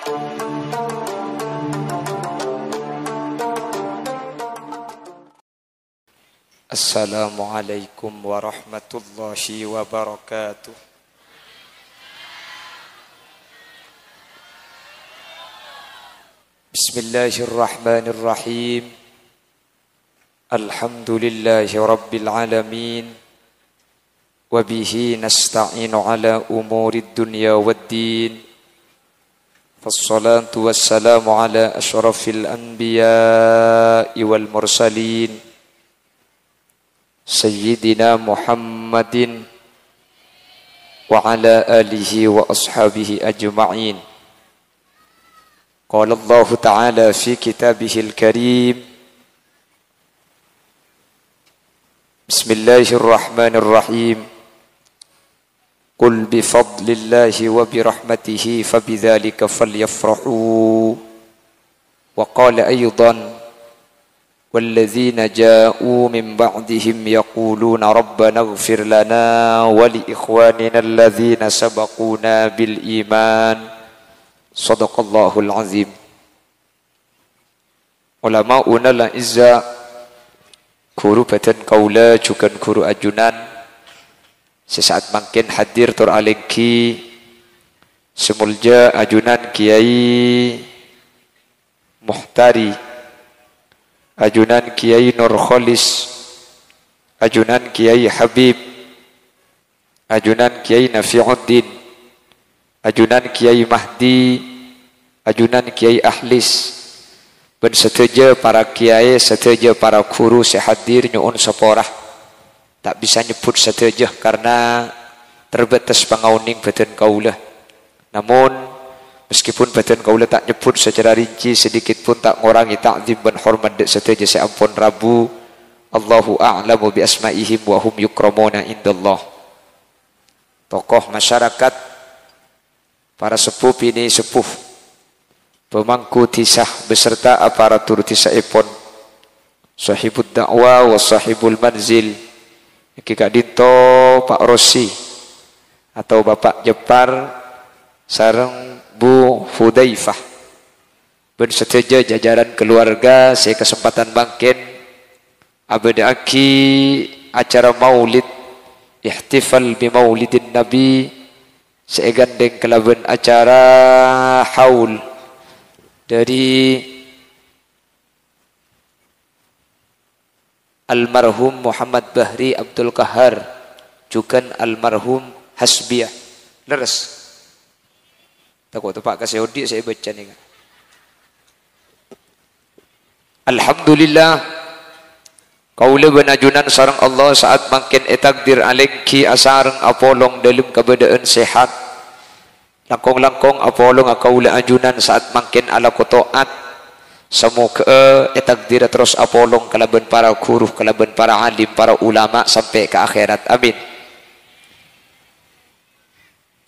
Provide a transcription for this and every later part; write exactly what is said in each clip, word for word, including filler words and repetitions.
Assalamualaikum warahmatullahi wabarakatuh. Bismillahirrahmanirrahim. Alhamdulillahi rabbil alamin. Wa bihi nasta'inu ala umurid dunya waddin. Fassalatu wassalamu ala asyrafil anbiya'i wal mursalin, Sayyidina Muhammadin wa ala alihi wa ashabihi ajma'in. Qala Allahu ta'ala fi kitabihil karim, Bismillahirrahmanirrahim. Qul bi fadlillahi wa bi rahmatihi fa bidzalika falyafrahu. Wa qala aidan, walladzina ja'u min ba'dihim yaquluna rabbana ighfir lana wa li ikhwanina alladzina sabaquna bil iman. Shadaqallahul azim. Ulama'unal a'izza, ghuru bhâdhân kaulâ jhughân ghuru ajunan sè sa'at mangkèn hadir tor alèngghi, sè molja ajunan Kiyai Muhtari, ajunan Kiyai Nur Kholis, ajunan Kiyai Habib, ajunan Kiyai Nafi'uddin, ajunan Kiyai Mahdi, ajunan Kiyai Ahlis, bân sadhâjâ para kiyai, sadhâjâ para ghuru sè hadir nyo'on sapora. Ta' bisa nyebbhut sadhâjâ karna terbatas pangaonèng bhâdhân kaulâ. Namun, meskipun bhâdhân kaulâ ta' nyebbhut sacara rinci, sedikit pun ta' ngorangè ta'zim bân hormat dâ' sadhâjâ sè ampon rabu. Allahu a'lamu bi asma'ihim wa hum yukramuna indallah. Tokoh masyarakat, para seppo binè' seppo, pemangku dhisa beserta aparatur dhisaèpon, sahibud da'wa wa sahibul manzil, èngghi ka'dinto Pak Rosi atau Bapak Jepar sareng Bu Hudzaifah. Bân sadhâjâ jajaran kaluwarga sè kasempadhân mangkèn abâdâ'aghi acara maulid, ihtifal bi maulidin nabi, sè èghândhèng kalabân acara haul dâri Almarhum Muhammad Bahri Abdul Qahar, jhughân almarhum Hasbiyah. Lerres? Tako' teppa' ka sè odi' sè èbâca nèka. Alhamdulillah, kaulâ bân ajunan sareng Allah sa'at mangkèn ètakdir alèngghi asareng apolong dâlem kabâdâ'ân sehat. Langkong-langkong apolonga kaulâ ajunan sa'at mangkèn alako to'at. Samoghâ'â ètakdira terros apolong kalabân para ghuru, kalabân para alim, para ulama sampè' ka akhèrat. Amin.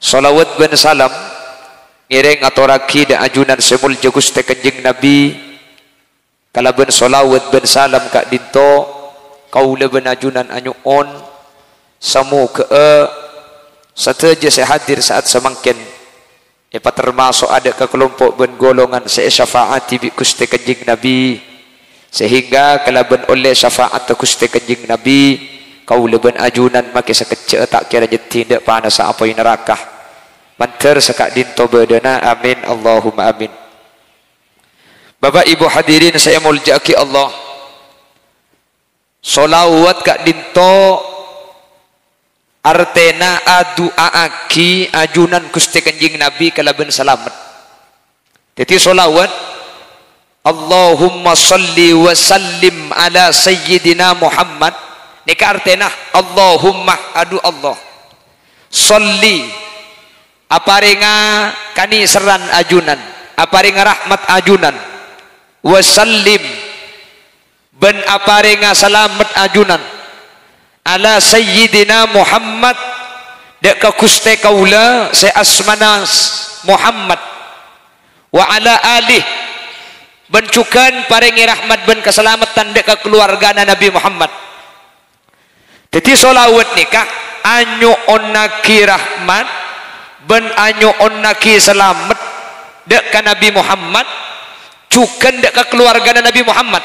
Shalawat bân salam ngèrèng ngatorraghi dâ' ajunan sè molja Ghustè Kanjeng Nabi. Kalabân shalawat bân salam ka'dinto, kaulâ bân ajunan anyo'on, samoghâ'â sadhâjâ sè hadir sa'at samangkèn èpatermaso'a dâ' ka kalompo' bân golongan sè èsyafa'adhi bi' Ghustè Kanjeng Nabi, sehingga kalabân ollè syafa'atta Ghustè Kanjeng Nabi, kaulâ bân ajunan makè sakejjhâ'â ta' kèra nyeddhi dâ' panassa apoy naraka. Mandhâr saka'dinto bâdâna. Amin, Allahumma amin. Bapa' Ibu hadirin sè èmoljâ'aghi Allah, shalawat ka'dinto artèna adu'a'aghi ajunan Ghustè Kanjeng Nabi kalabân salamet. Dhâddhi shalawat, "Allahumma shalli wa sallim ala Sayyidina Muhammad," nèka artèna, Allahumma, adhu Allah, shalli, aparènga kanèserran ajunan, aparènga rahmat ajunan, wa sallim, bân aparènga salamet ajunan, ala Sayyidina Muhammad, dâ' ka Ghustè kaulâ sè asmana Muhammad, wa ala alih, bân jhughân parèngè rahmat bân kasalameddhân dâ' ka kaluwargana Nabbhi Muhammad. Dhâddhi, shalawat nèka anyo'onnaghi rahmat bân anyo'onnaghi salamet Dâ' ka Nabi Muhammad, jhughân dâ' ka kaluwargana Nabi Muhammad.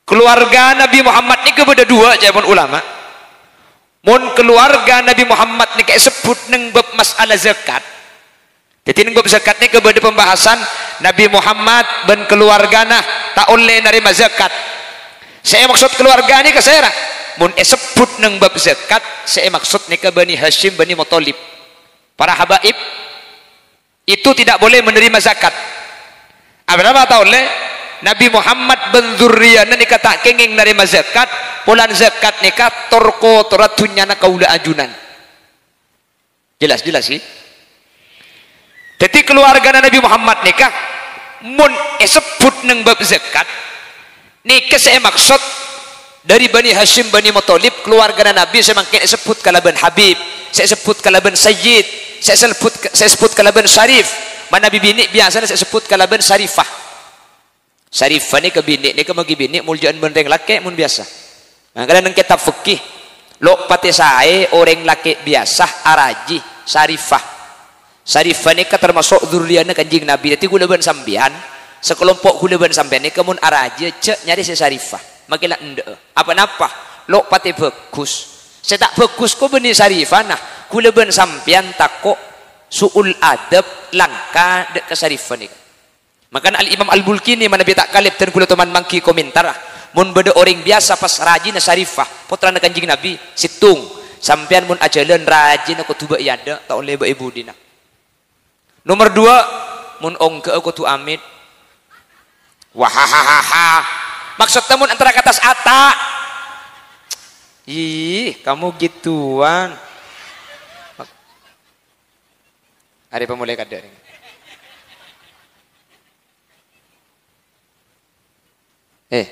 Kaluwarga Nabi Muhammad nèka bâdâ duwâ', ca'èpon ulama. Mon kaluwarga Nabi Muhammad nèka èsebbhut neng bab mas'ala zakat. Dhâddhi, neng bab zakat nèka bâdâ pembahasan Nabi Muhammad bân kaluwargana ta' ollè narèma zakat. Sè èmaksod kaluwarga nèka sèra? Mon èsebbhut neng bab zakat, sè èmaksod nèka Bani Hasyim, Bani Muthalib. Para habaib, itu tidak boleh menerima zakat. Arapa ta' ollè? Nabi Muhammad bân dzurriyyana nèka ta' kèngèng narèma zakat, polana zakat nèka tor-kotorra dhunnyana kaulâ ajunan. Jelas, jelas, sih? Dhâddhi, kaluwargana Nabi Muhammad nèka, mon èsebbhut neng bab zakat, nèka sè èmaksod dhâri Bani Hasyim, Bani Muthalib, kaluwargana Nabi sè mangkèn èsebbhut kalabân Habib, sè èsebbhut kalabân Sayyid, sè èsebbhut, sè èsebbhut kalabân Syarif. Manabi binè' biyasana sè èsebbhut kalabân Syarifah. Syarifah nèka binè', nèka maghi binè' molja'an bân rèng lakè' mon biyasa. Mangkana neng kètab fikih, lo' patè saè orèng lakè' biyasa araji Syarifah. Syarifah nèka tamaso' dzurriyyana Kanjeng Nabi. Dhâddhi, ghulâ bân sampèyan, sakalompo' ghulâ bân sampèyan nèka mon araji jhâ' nyarè sè Syarifah. Makè la endâ'â. Apa-napa? Lo' patè bhâghus. Sè ta' bhâghus ko' bânnè Syarifana. Ghulâ bân sampèyan tako' su'ul adab langka dâ' ka Syarifah nèka. Mangkana Al-Imam Al-Bulkini manabi ta' kalèp dân ghulâ toman mangghi komentar, mon bâdâ orèng biyasa pas rajina Syarifah, pottrana Kanjeng Nabi, sèttong, sampèyan mon ajhâlân rajina kodhu bâ' è adâ', ta' ollè bâ' è budina. Nomer duwâ', mon ongghâ'â kodhu amit. Wahahahaha. Maksodda mon antara ka attas ata'. Ih, kamu gituan. Arè pamolaè kadâ' rèng. Eh.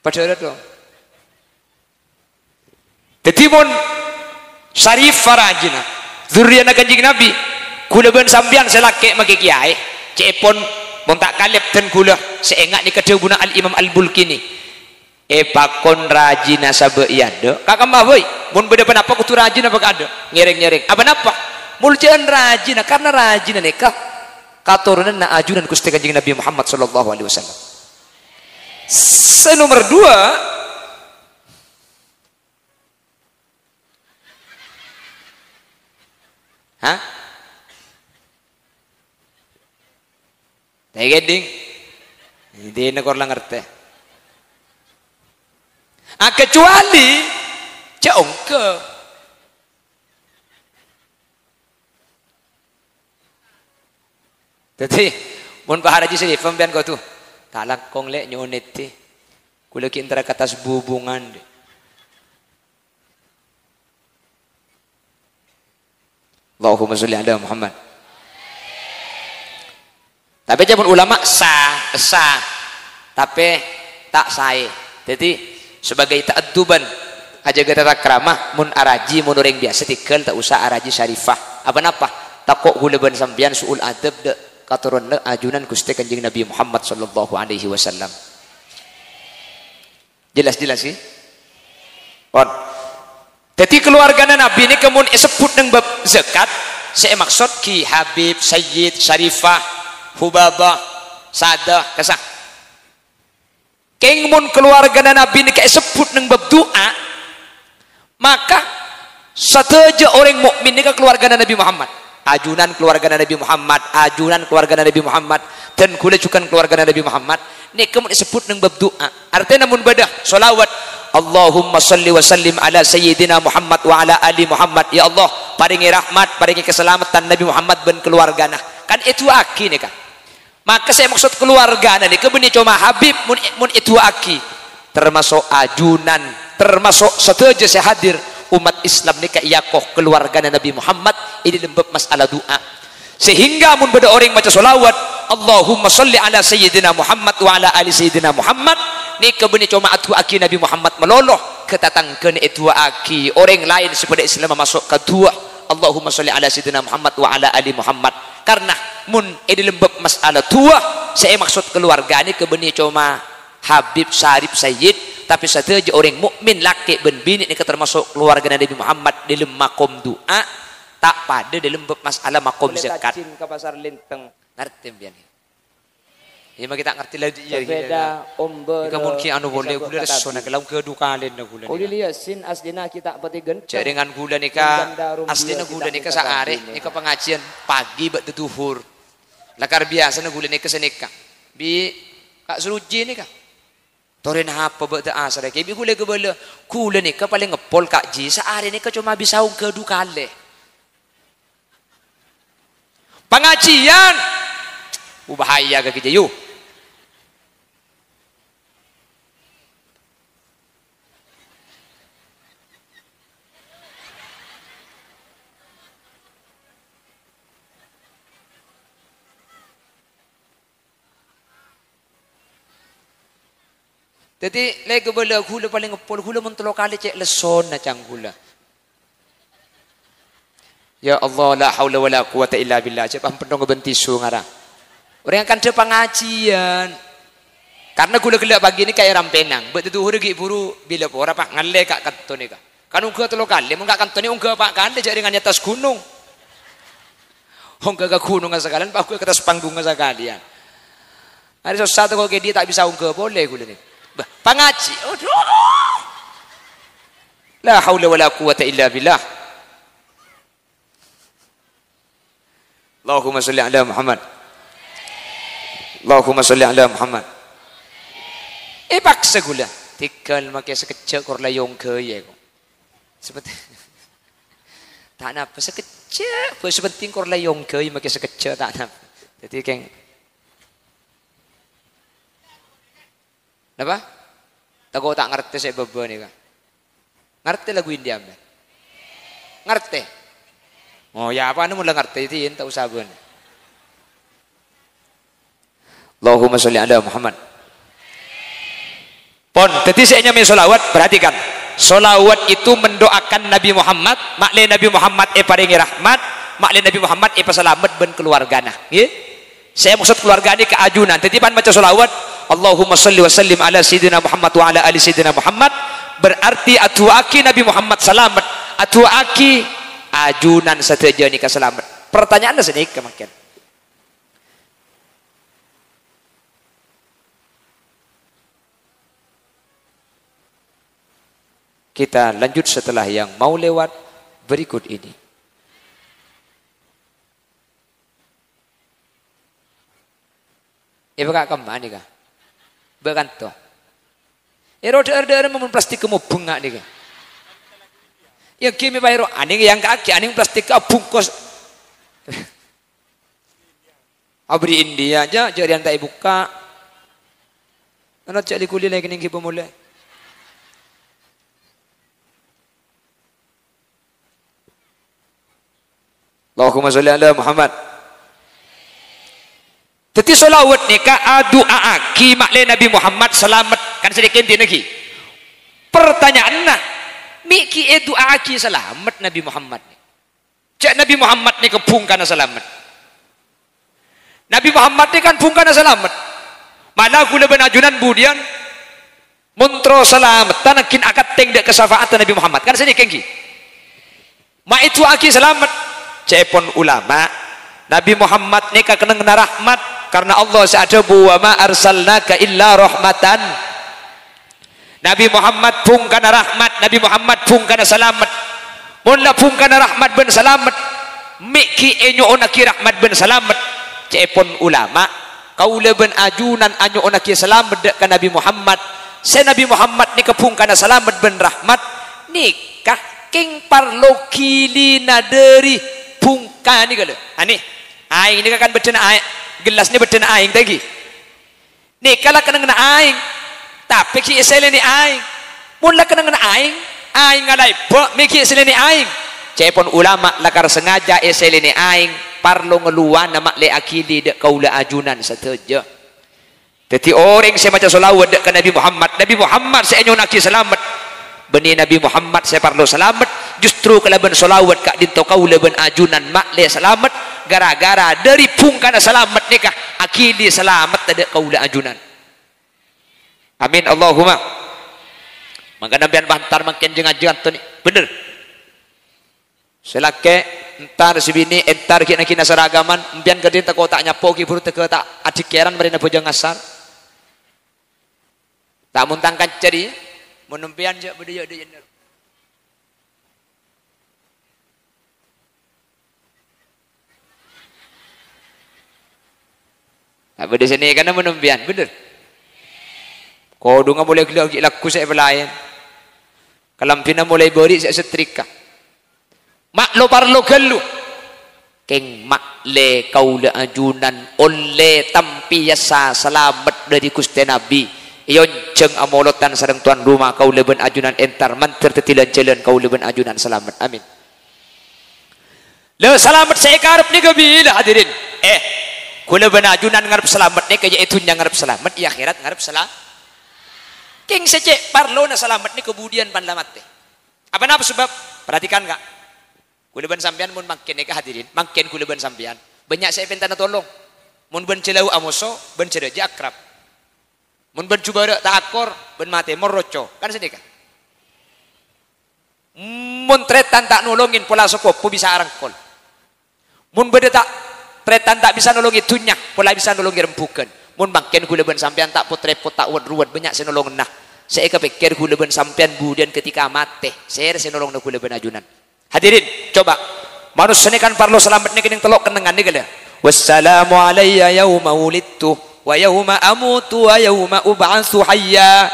Padâ dong. Dhâddhi mon Syarifah rajina, dzurriyyana Kanjeng Nabi, ghulâ bân sampèyan sè lakè' makè kèyaè, cè'èpon mon ta' kalèp dân ghulâ sè enga' nèka dhâbuna Al-Imam Al-Bulkini. Èpakon rajina sabâ' è adâ'. Ka kemma bhâi, mon bâdâ ponapa kodhu rajina bâ' ka adâ'. Ngèrèng-ngèrèng. Apa napa? Molja'an rajina, karna rajina nèka katoronanna ajunan Ghustè Kanjeng Nabi Muhammad sallallahu alaihi wasallam. Sè nomer duwâ', hah? Tè kèdhing. Dina kor la ngartè. Akecuali jhâ' ongghâ. Dhâddhi, mon Pak Haji Syarif sampèyan kodhu, "Ta' langkong, Lè', nyonèdhi. Ghulâ ghi' entara ka attas bubungan, Dhi'." Allahumma sholli ala Muhammad. Tapè ca'èpon ulama sah, sah. Tapè ta' saè. Dhâddhi, sebagai ta'adduban, ajâgâ tata krama, mon araji, mon orèng biyasa tèghâl ta' osa araji Syarifah. Apa napa? Tako' ghulâ bân sampèyan su'ul adab dâ' katoronanna ajunan Ghustè Kanjeng Nabi Muhammad sallallahu alaihi wasallam. Jelas-jelas, sih? Pon. Dhâddhi, kaluwargana Nabi nèka mon èsebbhut neng bab zakat, sè èmaksod ghi Habib, Sayyid, Syarifah, Hubabah, Sadah, kasa. Kèng mon kaluwargana Nabi nèka èsebbhut neng bab du'a, maka sadhâjâ orèng mukmin nèka kaluwargana Nabi Muhammad. Ajunan kaluwargana Nabi Muhammad, ajunan kaluwargana Nabi Muhammad, dân ghulâ jhughân kaluwargana Nabi Muhammad. Nèka mon èsebbhut neng bab du'a. Artèna mon bâdâ sholawat, "Allahumma sholli wa sallim ala Sayyidina Muhammad wa ala ali Muhammad." Ya Allah, parèngè rahmat, parèngè kasalameddhân Nabi Muhammad bân kaluwargana. Kan èdu'aaghi nèka. Maka sè èmaksod kaluwargana nèka bânnè coma Habib mon, mon èdu'aaghi. Tamaso' ajunan, tamaso' sadhâjâ sè hadir, ommat Islam nèka èako kaluwargana Nabi Muhammad è dâlem bab mas'ala du'a. Sehingga mon bâdâ orèng maca sholawat, "Allahumma sholli ala Sayyidina Muhammad wa ala ali Sayyidina Muhammad," nèka bânnè coma adu'aaghi Nabi Muhammad malolo, ka tatangghâna èdu'aaghi, orèng laèn sè padâ Islam maso' ka du'a, "Allahumma sholli ala Sayyidina Muhammad wa ala ali Muhammad." Karna mon è dâlem bab mas'ala du'a, sè èmaksod kaluwarga nèka bânnè coma Habib Syarif Sayyid, tapè sadhâjâ orèng mukmin lakè' bân binè' nèka tamaso' kalowarghâna Nabi Muhammad dâlem makom du'a, ta' padâ dâlem bab masalah makom zakat. Ngartè sampèyan? Iyâ, ma' ghi' ta' ngartè la, iyâ, iyâ. Nèka mon ghi' anu polè, ghulâ lessona, kala ongghâ du kalèna ghulâ nèka. Yasin aslina ghi' ta' patè ghântèng. Jhâ' rèngan ghulâ nèka, aslina ghulâ nèka saarè, nèka pangajiyân pagi bâdâ dhuhur. Lakar biyasana ghulâ nèka sanèka. Bi' Ka' Suroji nèka. Torè napa bâdâ asarè kèya bi' ghulâ kabâlâ. Ghulâ nèka palèng ngeppol Ka' Ji, saarè nèka coma bisa ongghâ du kalè. Pangajiyân. Uh, bahaya ka kèya, yu. Dhâddhi, lè kabâlâ ghulâ palèng ngeppol, ghulâ mon tello kalè cè' lessona cang ghulâ. Ya Allah, la haula wala quwwata illa billah. Cè' pam penthong bân tisu ngara. Orèng kandhâ pangajiyân. Karna ghulâ ghellâ' pagi nèka è Rampènang. Bâdâ dhuhur ghi' buru bilâ pora, pas ngallè ka' kanto nèka. Kan ongghâ tello kalè, mon ka' kanto nè ongghâ pa' kalè, jhâ' rèngan è attas ghunong. Ongghâ ka ghunongnga sakalèyan, pas ongghâ ka attas pangghungnga sakalèyan. Arè sossa tako' kèya ta' bisa ongghâ polè ghulâ nè. Bâh, pangaji. Aduh. La haula wala quwwata illa billah. Allahumma sholli ala Muhammad. Allahumma sholli ala Muhammad. Èpaksa ghulâ. Tèghâl makè sakejjhâ' kor la èongghâi, kok. Sepenting. Ta' napa, sakejjhâ'. Bâ, sepenting kor la èongghâi makè sakejjhâ', ta' napa. Dhâddhi, kèng. Napa? Tako' ta' ngartè sè bâbâ nèka. Ngartè lagu India, Mbah? Ngartè? Oh, ya, apa anu mula ngartè, itu ya, ta' usa bân. Allahumma sholli ala Muhammad. Pon, dhâddhi sè nyamaè sholawat, perhatikan. Sholawat itu mendoakan Nabi Muhammad, ma'lè Nabi Muhammad èparèngè rahmat, ma'lè Nabi Muhammad èpasalamet bân kalowarghâna. Ngghi? Sè maksod kalowarghâ nèka ajunan. Dhâddhi pan maca sholawat, Allahumma sholli wa sallim ala Sayyidina Muhammad wa ala ali Sayyidina Muhammad, berarti adu'aaghi Nabi Muhammad salamet, adu'aaghi ajunan sadhâjâ nèka salamet. Pertanyaanna sanèka mangkèn. Kita lanjut setelah yang mau lewat berikut ini. Èbâka' kemma nèka? Bâ' kanto. Èro dhâ'âr-dhâ'âr mon plastik kemmo bânga' nèka. Ya, ghi' mè' paèro anèng yang kaki, anèng plastik abungkus. Abri India aja, jhâ' rèyan ta' èbukka'. Ana jhâ' li-kuli lè kennèng ghi' pamolè. Allahumma sholli ala Muhammad. Dhâddhi sholawat nèka adu'aaghi ma'lè Nabi Muhammad salamet. Kan sadhâjâ intina ghi. Pertanyaanna, mè' ghi' èdu'aaghi salamet Nabi Muhammad? Jhâ' Nabi Muhammad nèka bhungkana salamet. Nabi Muhammad nèka kan bhungkana salamet. Mala ghulâ bân ajunan budiyân mon terro salameddhân ghi' akattèng dâ' ka syafa'atta Nabi Muhammad. Kan sanèka ènggi. Ma' èdu'aaghi salamet. Ca'èpon ulama, Nabi Muhammad nèka kennengnganna rahmat, karna Allah sè adhâbu, "Wa ma arsalnaka illa rahmatan." Nabi Muhammad bhungkana rahmat, Nabi Muhammad bhungkana salamet. Mon la bhungkana rahmat bân salamet, mè' ghi' ènyo'onnaghi rahmat bân salamet. Ca'èpon ulama, kaulâ bân ajunan anyo'onnaghi salamet dâ' ka Nabi Muhammad. Sè Nabi Muhammad nèka bhungkana salamet bân rahmat, nèka kèng parlo ghilina dâri bhungka nèka lho. Anè, aèng nèka kan bâddhâna aèng, gellas nè bâddhâna aèng, ta' ènggi? Nèka la kennengnganna aèng, tapè ghi' èsèlènè aèng. Mon la kennengnganna aèng, aèngnga la èbâ', mè' ghi' èsèlènè aèng. Ca'èpon ulama lakar sengaja èsèlènè aèng, parlo ngalowana ma'lè aghili dâ' kaulâ ajunan sadhâjâ. Dhâddhi orèng sè maca sholawat dâ' ka Nabi Muhammad, Nabi Muhammad sè ènyo'onnaghi salamet. Bânnè Nabi Muhammad sè parlo salamet, justru kalabân sholawat ka'dinto kaulâ bân ajunan ma'lè salamet, gara-gara dâri bhungkana salamet nèka aghili salamet dâ' kaulâ ajunan. Amin, Allahumma. Mangkana sampèyan bântar mangkèn jeng-ajeng, Antoni. Bhender. Sè lakè' entar, sè binè' entar, ghi' na-ghina saragaman, sampèyan ghâdhiyân tako' ta' nyapo, ghi' buru tèghâ ta' adhikèran marèna bhâjâng asar. Ta' mon tang kanca dhi, mon sampèyan jhâ' bâdâ jhâ' dhi' enner. Ta' bâdâ sè nèkana mon sampèyan, bhender. Kodhungnga molaè ghellâ' ghi' lagghu sè èpalaèn. Kalambhina molaè bâri' sè èsetrika. Ma' lo-parlo ghâllu. Kèng ma'lè kaulâ ajunan ollè tampèyassa salamet dâri Ghustè Nabbhi. Èonjhâng amolodhân sareng towan roma kaulâ bân ajunan entar mandhâr dhâddhi lan-jhâlân kaulâ bân ajunan salamet. Amin. La, salamet sè èkarep nèka bilâ, hadirin? Eh, kaulâ bân ajunan ngarep salamet nèka, yâ è dhunnya ngarep salamet, è akhèrat ngarep sala-, kèng sè cè' parlona salamet nèka budiyân pan la matè. Apa napa sabâb? Perhatikan, Ka'. Kaulâ bân sampèyan mon mangkèn nèka, hadirin, mangkèn kaulâ bân sampèyan. Bânnya' sè èpèntana tolong. Mon bân jhâlâu amoso, bân jhârâjâ akrab. Mon bân jhubârâ' ta' akor, bân matè morroco. Kan sanèka. Mon tarètan ta' nolongè, pola sapopo bisa arangkol. Mon bâdâ ta-, tarètan ta' bisa nolongè dhunnya, pola bisa nolongè rembhugân. Mon mangkèn kaulâ bân sampèyan ta' pot-rèpot, ta' wet-ruwet, bânnya' sè nolongana. Sè èkapèkkèr kaulâ bân sampèyan budiyân ketika matè, sèra sè nolongana kaulâ bân ajunan. Hadirin, coba. Manossa nèka kan parlo salamet nèka neng tello' kennengngan nèka, la. "Wassalamu alayya yauma wulidtu, wa yauma amutu, wa yauma ub'atsu hayya."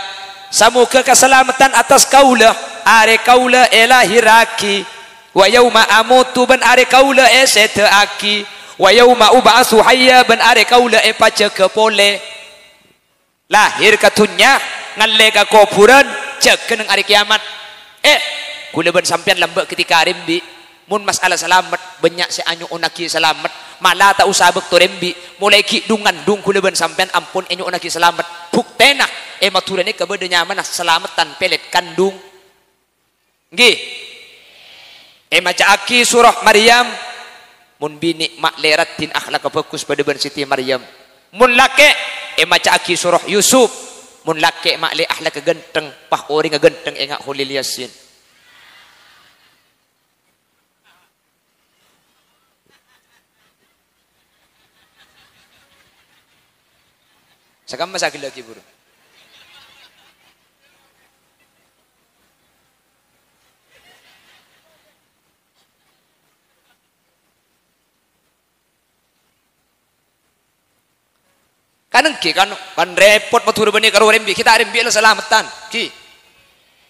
Samoga kasalameddhân attas kaulâ, arè kaulâ èlahèrraghi, wa yauma amutu, bân arè kaulâ èsèdâ'aghi, wa yauma ub'atsu hayya, bân arè kaulâ èpajâgâ polè. Lahir ka dhunnya, ngallè ka kobhurân, jâgâ neng arè kèyamat. Eh, kaulâ bân sampèyan lambâ' ketika arè embi'. Mon mas'ala salamet, bânnya' sè anyo'onnaghi salamet. Mala ta' osa bâkto arè embi'. Molaè ghi' dhung-ngandhung kaulâ bân sampèyan ampon ènyo'onnaghi salamet. Buktèna, è Madhurâ nèka bâdâ nyamana salameddhân pèlèt kandhung. Ngghi. Èmaca'aghi surah Maryam. Mon binè' ma'lè raddhin akhlakka bhâghus padâ bân Siti Maryam. Mon lakè', èmaca'aghi surah Yusuf. Mon lakè' ma'lè akhlakka ghântheng, pas orèngnga ghântheng ènga' Kholil Yasin. Sakamma sagellâ ghi' buru. Kan ènggi, kan, kan rèpot Madhurâ bânnè karo arè embi', ghi' ta' arè embi' la salameddhân, ghi.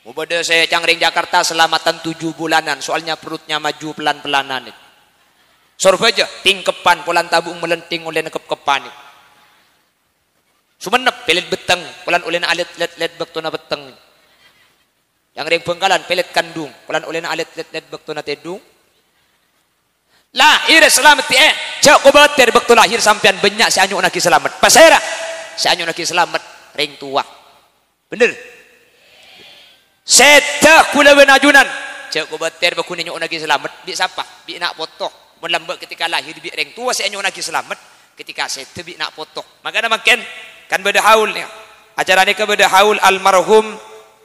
Mon bâdâ sè cangkring Jakarta salameddhân tujuh bulanan, soalnya perutnya maju pelan-pelanan. Sorbhâjâ, tingkepan, polana tabu'eng malènthèng ollèna kep-keppan. Songennep, pèlèt bhetteng, polana ollèna alèt-lèt-lèt bâktona bhetteng. Cangkring Bhângkalan pèlèt kandhung, polana ollèna alèt-lèt-lèt bâktona tèdhung. Lahir salamet, eh, jhâ' kobâtèr bâkto lahir sampèyan bânnya' sè anyo'onnaghi salamet. Pasèra sè anyo'onnaghi salamet? Rèng towa. Bhender? Sèdhâ kaulâ bân ajunan. Jhâ' kobâtèr bâghun ènyo'onnaghi salamet. Bi' sapa? Bi' na' poto. Mon lambâ' ketika lahir bi' rèng towa sè ènyo'onnaghi salamet. Ketika sèdhâ bi' na' poto. Mangkana mangkèn kan bâdâ haul, ya. Acara nèka bâdâ haul almarhum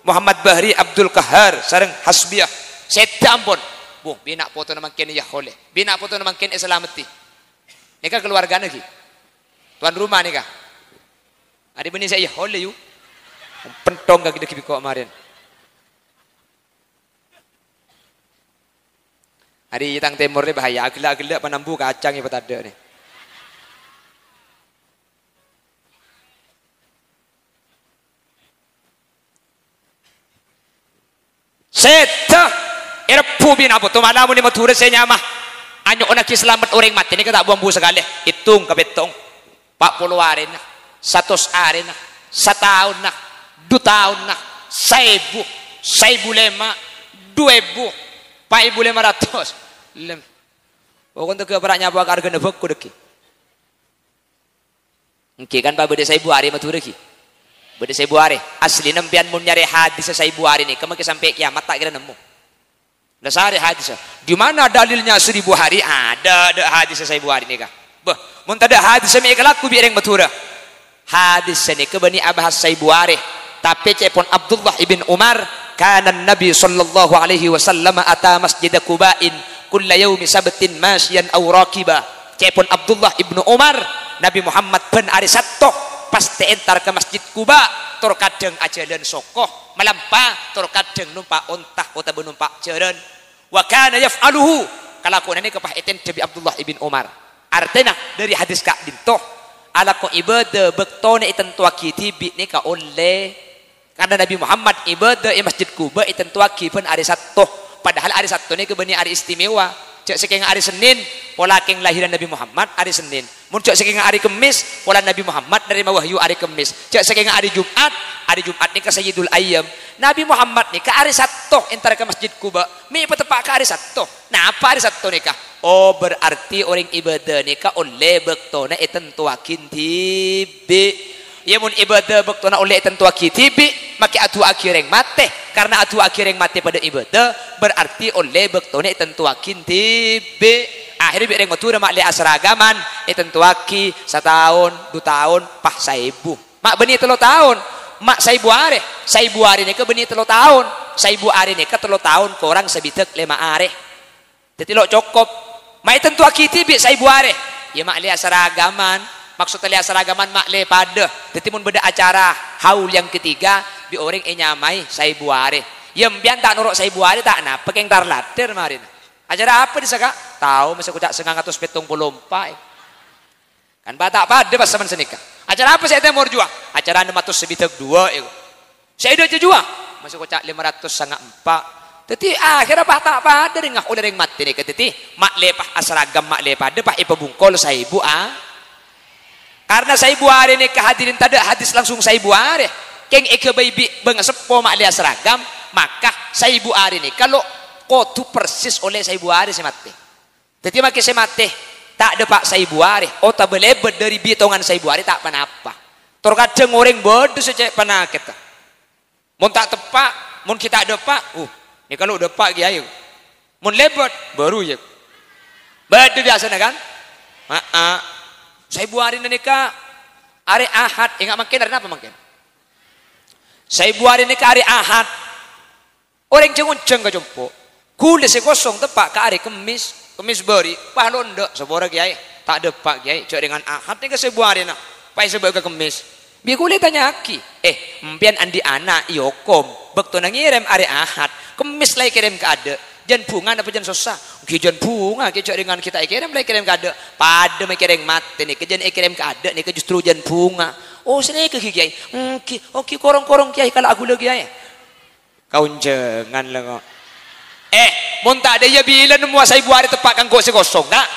Muhammad Bahri Abdul Qahar sareng Hasbiyah. Sèdhâ ampon. Bu, bi' na' potona mangkèn èyaholè. Bi' na' potona mangkèn èsalameddhi. Nèka kaluwargana ghi. Tuan rumah nèka. Arè bânnè sè èyaholè, yu. Pentong ka ghi' dâggi' bi' ko' marèn. Arè tang tèmor rè bahaya, aghellâ'-aghellâ' panambu kacang èpatadâ' rè. Sèdhâ èrebbhu bi' na' poto, mala mon è Madhurâ sè nyama anyo'onnaghi salamet orèng matè nèka ta' bu-ambu sakalè. Ètong ka pèttong. Pa' polo arèna, satos arèna, sataonna, du taonna, saèbu, saèbu lèma', du èbu, pa' èbu lèma ratos. Lem-, pokon tèghâ para' nyapowa ka arghâna bhâko dâggi'. Ènggi kan, Pa', bâdâ saèbu arè Madhurâ ghi. Bâdâ saèbu arè. Aslina sampèyan mon nyarè hadis saèbu arè nèka makè sampè' kèyamat ta' kèra nemmo. La sarè hadis. Di mana dalilnya seribu hari? Adâ', adâ' hadis saèbu hari nèka. Bâh, mon tadâ' hadis mè' èkalaku bi' rèng Madhurâ. Hadis sanèka bânnè abahas saèbu arè. Tapè ca'èpon Abdullah ibn Umar, "Kana Nabi sallallahu alaihi wasallam ata Masjida Quba'in kulla yaumi sabtin masyiyan aw rakiba." Ca'èpon Abdullah ibnu Umar, Nabi Muhammad bân arè Satto pastè entar ka Masjid Quba, tor kadhâng ajhâlân soko, malampa, tor kadhâng nompa' onta otabâ nompa' jhârân. "Wa kana yaf'aluhu," kalakowanna nèka pas ètèndhâ bi' Abdullah ibn Umar. Artèna, dhâri hadis ka'dinto, alako ibâdâ bâktona ètantowaghi dhibi' nèka ollè. Karna Nabi Muhammad ibâdâ è Masjid Quba ètantowaghi bân arè Satto. Padahal arè Satto nèka bânnè arè istimewa. Jhâ' sakènga arè Sennèn, pola kèng lahiran Nabi Muhammad arè Sennèn. Mon jhâ' sakènga arè Kemmès, pola Nabi Muhammad narèma wahyu arè Kemmès. Jhâ' sakènga arè Jum'at, arè Jum'at nèka sayyidul ayyam. Nabi Muhammad nèka arè Satto entar ka Masjid Quba. Mè' pateppa' ka arè Satto. Napa arè Satto nèka? Oh, berarti orèng ibâdâ nèka ollè bâktona ètantowaghi dhibi'. Iyâ, mon ibâdâ bâktona ollè ètantowaghi dhibi', makè adu'aaghi orèng matè. Karna adu'aaghi orèng matè padâ ibâdâ, berarti ollè bâktona ètantowaghi dhibi'. Akhèrra bi' orèng Madhurâ ma'lè asaragaman, ètantowaghi sataon, du taon, pas saèbu. Ma' bânnè tello taon, ma' saèbu arè. Saèbu arè nèka bânnè tello taon. Saèbu arè nèka tello taon korang sabidhâk lèma arè. Dhâddhi lo' cokop. Ma' ètantowaghi dhibi' saèbu arè. Iyâ, ma'lè asaragaman. Maksodda lè asaragaman ma'lè padâ. Dhâddhi mon bâdâ acara haul yang ketiga, bi' orèng ènyamaè saèbu arè. Iyâ, empèyan ta' noro' saèbu arè, ta' napa, kèng tar-ladâr marèna. Acara apa, dissa, Ka'? Tao, masa koca' sangang atos pèttong polo empa', è. Kan pa-, ta' padâ pas saman sanèka. Acara apa sè è tèmor jhuwa? Acara ennem atos sabidhâk duwâ', è. Sè è dâjâ jhuwa? Masa koca' lèma ratos sanga empa'. Dhâddhi, akhèrra pas ta' padâ rèngnga ollè rèng matè nèka. Dhâddhi, ma'lè pas asaragam, ma'lè padâ pas èpabungkol saèbu a-, karna saèbu arè nèka, hadirin, tadâ' hadis langsung saèbu arè. Kèng èghâbây bi' bângaseppo ma'lè asaragam, maka saèbu arè nèka lo' kodhu persis ollè saèbu arè sè matè. Dhâddhi, makè sè matè ta' dâpa' saèbu arè, otabâ lèbât dhâri bitongan saèbu arè ta' pa-napa. Tor kadhâng orèng bâdâ sè cè' panakètta. Mon ta' teppa', mon ghi' ta' dâpa', uh, nèka lo' dâpa', Kèyaè. Mon lèbât, bhuru, yâ. Bâdâ biyasana, kan? Aa. Saèbu arèna nèka arè Ahad, enga' mangkèn arè napa mangkèn? Saèbu arè nèka arè Ahad. Orèng jâng-onjhâng ka compo'. Ghulâ sè kosong teppa' ka arè Kemmès. Kemmès bâri', pas lo' endâ', sapora, Kèyaè. Ta' dâpa', Kèyaè, jhâ' rèngan Ahad nèka saèbu arèna. Pas èsabâ' ka Kemmès. Bi' ghulâ ètanya'aghi, "Eh, empèyan andi' ana' èokom, bâktona ngèrèm arè Ahad, Kemmès la èkèrèm kaadâ'. Jân bhunga napa jân sossa?" "Ghi jân bhunga, Kè, jhâ' rèngan ghi' ta' èkèrèm, la èkèrèm kaadâ'." Padâ ma' èkèrèm matè nèka, jân èkèrèm kaadâ' nèka justru jân bhunga. "Oh, sanèka ghi, Kèyaè?" "Èngghi, oh, ghi korong-korong, Kèyaè, kala' ghulâ, Kèyaè." Kaonjhângan la, ko'. Eh, mon ta' dâ' iyâ bilâ nemmowa saèbu arè teppa' ka engko' sè kosong, Ka'?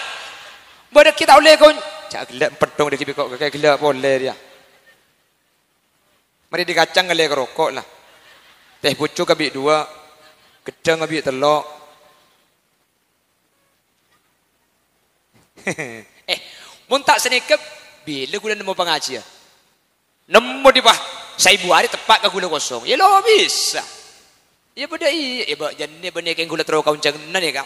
Bâdâ ghi' ta' ollè kon-, jhâ' ghellâ' empeddhong dâggi' bi' ko' kakè ghellâ' polè rèya. Marè dikacang ngallè ka roko' la. Teh pucuk abi' duwâ', ghedhâng abi' tello'. Eh, mon ta' sanèka, bilâ ghulâ nemmo pangajiyân? Nemmo dipa, saèbu arè teppa' ka ghulâ kosong. Yâ lo' bisa. Yâ bâdâ iyâ, yâ bâ-, jânnè bânnè kèng ghulâ terro kaonjhânganna nèka.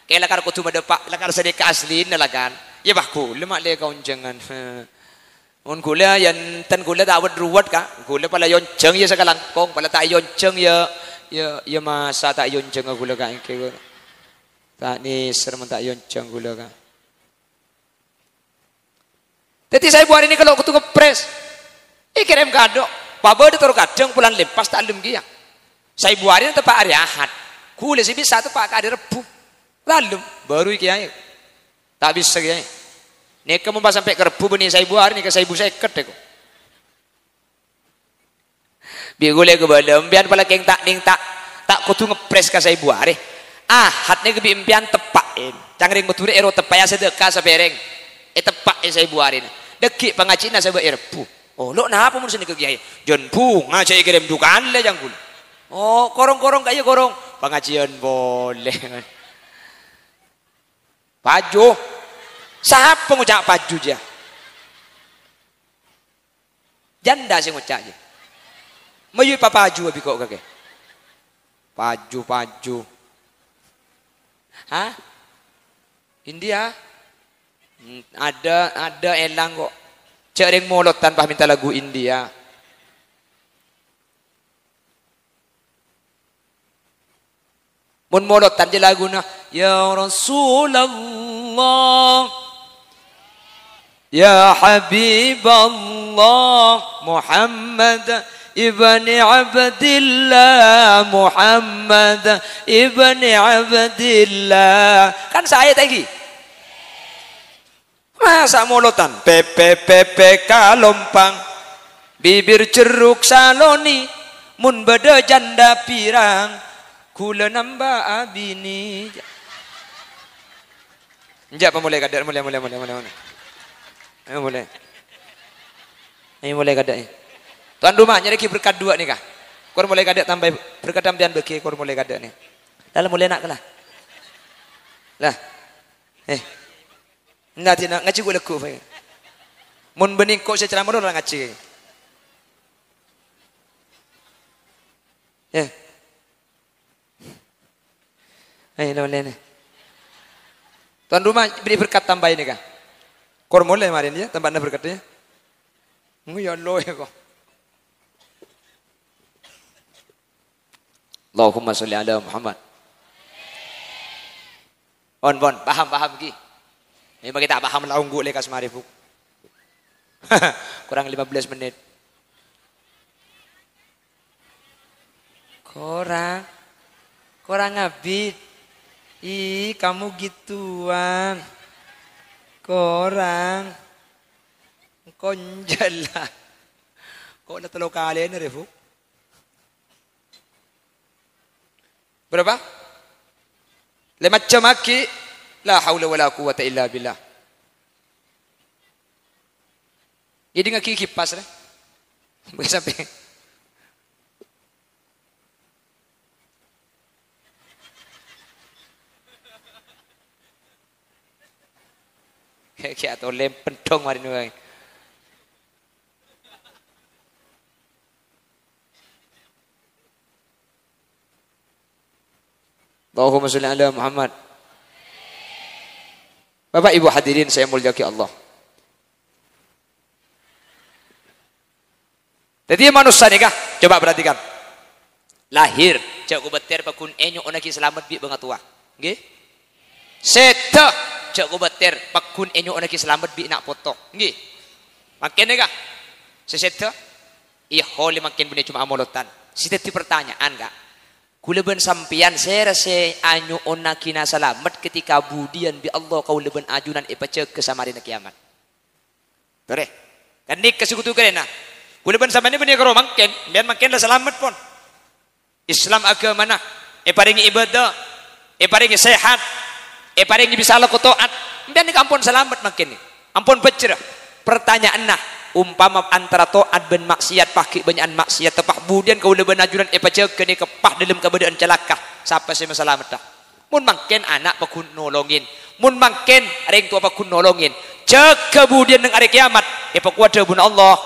Kè lakar kodhu madâpa', lakar sanèka aslina la kan. Yâ bâ ghulâ ma'lè kaonjhângan. Mon ghulâ yâ enten ghulâ ta' wet-ruwet, Ka'. Ghulâ pala èonjhâng yâ sakalangkong, pala ta' èonjhâng yâ, yâ, yâ masa ta' èonjhângnga ghulâ, Ka', èngghi, Ka'. Ta' nèser mon ta' èonjhâng ghulâ, Ka'. Dhâddhi saèbu arè nèka lo' kodhu ngepres. Èkèrèm kaadâ', pabâdâ tor kadhâng polana lèmpas ta' allem kèya. Saèbu arè teppa' arè Ahad. Ghulâ sè bisa teppa' ka arè Rebbhu. Lalem, bhuru kèyaè. Ta' bisa kèyaè. Nèka mon pas sampè' ka Rebbhu bânnè saèbu arè nèka saèbu sèket, èko. Bi' ghulâ kabâlâ, empèyan pala kèng ta' nèng ta', ta' kodhu ngepres ka saèbu arè. Ahad nèka bi' empèyan teppa'è. Cang rèng Madhurâ èro teppa'è asadâka sapèrèng. Èteppa'è saèbu arèna. Dâggi' pangajiyânna sabâ' è Rebbhu. Oh, lo' napa mon sanèka kèyaè? Jân bhunga jhâ' èkèrèm dhu kalè, cang ghulâ. Oh, korong-korong ka'iyâ korong. Pangajiyân polè. Paju. Sapa ngoca' paju, jiyâ? Janda sè ngoca', jiyâ. Mayu papaju abi' ko' kakè. Paju, paju. Hah? India? Hmm, ada, ada èlang ko'. Jhâ' rèng molodhân pas mènta lagu India. Mon molodhân jhâ' laguna, "Ya Rasulullah, ya Habiballah, Muhammad ibni Abdillah, Muhammad ibni Abdillah." Kan saè tèngghi. Masa' molodhân? Pepe, pepe, kalompang. Bibir jerruk saloni. Mon bâdâ jhândhâ pirang, ghulâ nambâ abinè. Enjâ', apa molè kadâ'? Molè, molè, molè, molè, molè. Ayo molè. Ayo molè kadâ', ya. Tuan rumah, nyarèaghi berkat duwâ' nèka. Kor molè kadâ' tambâi berkat sampèyan bâgi, kor molè kadâ' nè. Lah, molè na' kala. Lah. Eh. Nanti na-, ngajhi ghu-, lagghu', Pak. Mon bânnè engko' sè ceramah, la ngajhi. Eh. Eh, lo, le, ne. Tuan rumah beri berkat tambâi nèka. Kor molè marèn, ya, tambâna berkat, ya. Ngu, ya Allah, ya, kok. Allahumma sholli ala Muhammad. Pon, pon, paham, paham, ghi. Memang kita paham la ongghu lekas marè, Bu. Kurang lima belas menit. Kurang. Kurang abit. Ih, kamu gituan. Kurang. Konjel lah. Kok la tello kalèna rè, Bu? Berapa? Lèma jam aghi. La haula wala quwwata illa billah. Jadi ngaghi kipas, rè. Mungkin sampai. Kayak, kayak atau lem pentong marin wae. Allahumma sholli ala Muhammad. Bapak Ibu hadirin saya muliakan Allah. Dhâddhi manossa nèka, coba perhatikan. Lahir, jhâ' kobâtèr pagghun ènyo'onnaghi salamet bi' bângatowa. Ngghi? Sèdhâ, jhâ' kobâtèr pagghun ènyo'onnaghi salamet bi' na' poto. Ngghi? Mangkèn nèka, sè sèdhâ, Iyâ, holè mangkèn bânnè coma amolodhân. Sè dhâddhi partanya'an, Ka'. Kaulâ bân sampèyan sèra sè anyo'onnaghina salamet ketika budiyân bi' Allah kaulâ bân ajunan èpajâgâ samarèna kèyamat? Torè. Ghânèka sè kodhu karèna. Kaulâ bân sampèyan bânnè karo mangkèn, sampèyan mangkèn la salamet, pon. Islam aghâmana, èparèngè ibâdâ, èparèngè sehat, èparèngè bisa alako to'at. Sampèyan nèka ampon salamet mangkèn. Ampon bhâjjhrâ. Partanya'anna, umpama antara to'at bân maksiat, pas ghi' bânnya'an maksiat, teppa' budiyân kaulâ bân ajunan èpajâgâ nèka pas dhâlem kabâdâ'ân calaka, sapa sè masalametta? Mon mangkèn ana' pagghun nolongè. Mon mangkèn rèng towa pagghun nolongè. Jâgâ budiyân neng arè kèyamat, èpakowa dhâbuna Allah,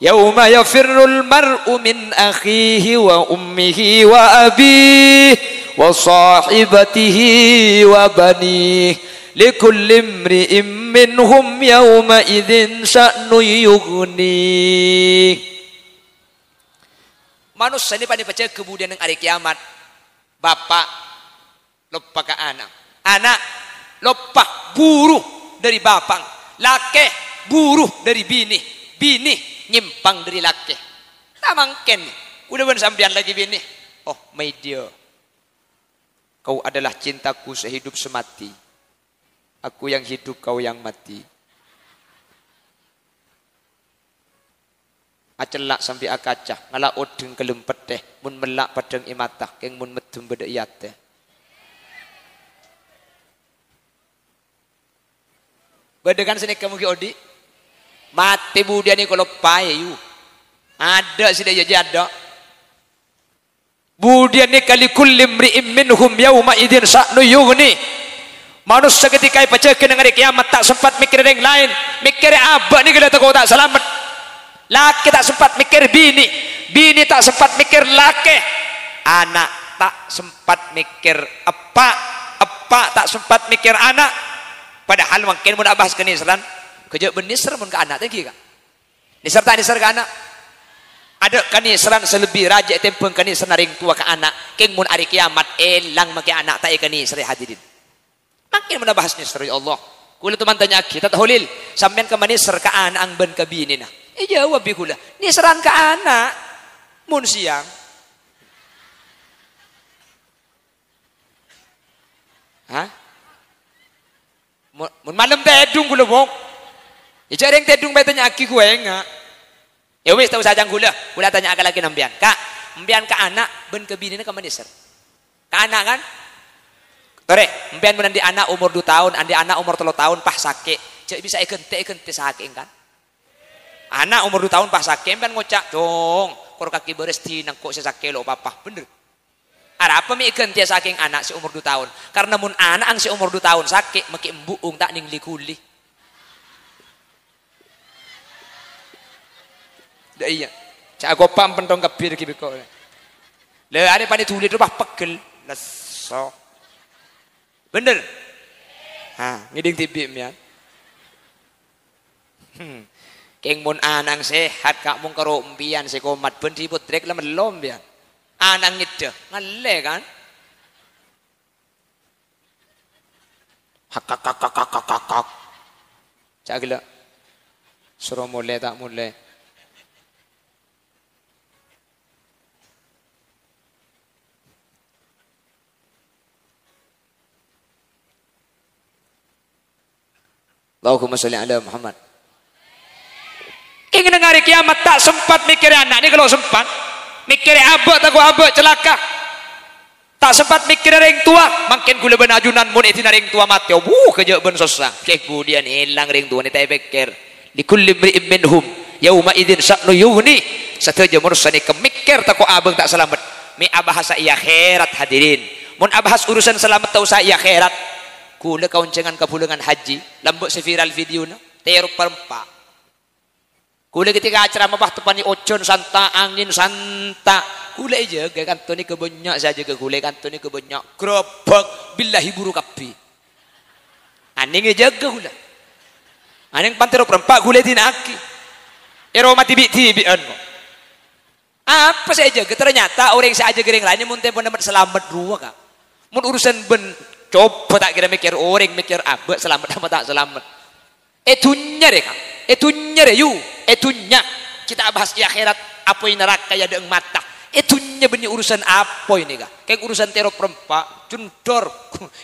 "Yauma yafirrul mar'u min akhihi wa ummihi wa abihi wa sahibatihi wa banihi. Likulli imri'im minhum yauma idzin sya'nun yughni." Manossa nè panè pajâgâ budiyân neng arè kèyamat. Bapa' loppa ka ana'. Ana' loppa buru dhâri bapa'. Lakè buru dhâri binè. Binè nyèmpang dhâri lakè. Ta' mangkèn. Kaulâ bân sampèyan lakè binè. Oh, my dear. Kau adalah cintaku sehidup semati. Aku yang hidup, kau yang mati. Acella' sambi akaca, ngala' odheng kellem pettè, mon mella' peddhâng è mata, kèng mon meddhem bâdâ è atè. Bâdâ kan sanèka mon ghi' odi'? Matè budiyân nèka loppaè, yu. Adâ' sè dâ' iyâ jiyâ adâ'. Budiyân nèka likulli imri'im minhum yauma idzin sya'nun yughni. Manossa ketika èpajâgâ neng arè kèyamat ta' sempat mèkkèrè rèng laèn, mèkkèrè abâ' nèka la tako' ta' salamet. Lakè ta' sempat mèkkèr binè, binè ta' sempat mèkkèr lakè, ana' ta' sempat mèkkèr eppa', eppa' ta' sempat mèkkèr ana'. Padahal mangkèn mon abahas ka nèserran, ghâjâ' bân nèser mon ka ana' ta' ènggi, Ka'. Nèser ta' nèser ka ana'? Adâ' kanèserran sè lebbi rajâ ètèmbhâng kanèserranna rèng towa ka ana'. Kèng mon arè kèyamat, èlang makè ana' ta' èkanèserrè, hadirin. Mangkèn mon abahas nèser, ya Allah. Kaulâ toman tanya'aghi, Tad Holil, sampèyan kemma nèser ka ana'na bân ka binèna? Èjâwâb bi' kaulâ, "Nèserran ka ana', mon sèyang." Hah? Mon, mon malem tèdung kaulâ, Bong. Yâ, jhâ' rèng tèdung bhâi tanya'aghi ghuwèngnga. Yâ wis, ta' osa cangghulâ. Kaulâ tanya ka lakèna sampèyan. "Ka', sampèyan ka ana' bân ka binèna kemma nèser?" Ka ana', kan? Torè, sampèyan mon andi' ana' omor du taon, andi' ana' omor tello taon, pas sakè'. Jhâ' bisa èghântè, èghântè sakè'en, kan? Ana' omor du taon pas sakè', sampèyan ngoca', "Cong, kor kakè bârâs dinah ko' sè sakè' lo' papa." Bhender. Arapa mè' èghântèya sakè'en ana' sè omor du taon? Karna mon ana'na sè omor du taon sakè', makè embu'eng ta' nèng li-ghuli. Dâ' iyâ. Ca' akopa' empèntong kabbhi règhi bhiko. Lha, arè panè dhuli rowa peggel. Lesso. Bhender? Ha, ngèdhing dhibi', mèyan. Hmm. Kèng mon ana'na sehat, Ka', mon karo empèyan sè komat, bân dhipot drek la mello empèyan. Ana'na ngèdhâ, ngallè, kan? Hak, hak, hak, hak, hak, hak, hak, hak. Ca' ghellâ'. Soro molè ta' molè. Allahumma sholli ala Muhammad. Kèng nèng arè kèyamat ta' sempat mèkkèrè ana', nèka lo' sempat. Mèkkèrè abâ', tako' abâ', calaka. Ta' sempat mèkkèrè rèng towa, mangkèn kaulâ bân ajunan mon èdina rèng towa matè, wuh, kajhâ' bân sossa. Kèng budiyân èlang rèng towana ta' èpèkkèr. "Likulli imri'in minhum yauma idzin sya'nun yughni." Sadhâjâ manossa nèka mèkkèr tako' abâ' ta' salamet. Mè' abahasa è akhèrat, hadirin. Mon abahas urusan salamet ta' osa è akhèrat. Kaulâ kaonjhângan kabulângan hajji, lambâ' sè viral videona, terro parempa'. Kaulâ ketika acara mabah teppa'na ojhân santa', angèn santa'. Kaulâ èjâgâ kanto nèka bânnya' sè ajâgâ kaulâ, kanto nèka bânnya'. Grabak, billahi buru kabbhi. Anèng èjâgâ kaulâ. Anèng pantero parempa' kaulâ èdina'aghi. Èro matè bi'-dhibi'ân, kok. Apa sè èjâgâ? Ternyata orèng sè ajâgâ rèng laèn mon tempona mat salamet rowa, Ka'. Mon urusan bân cobâ ta' kèra mèkkèr orèng, mèkkèr abâ' salamet apa ta' salamet. È dhunnya rè, Ka'. È dhunnya rè, yu. È dhunnya. Kita bahas è akhèrat, apoy naraka è adâ'na mata. È dhunnya bânnè urusan apoy nèka. Kèng urusan terro parempa', jundor.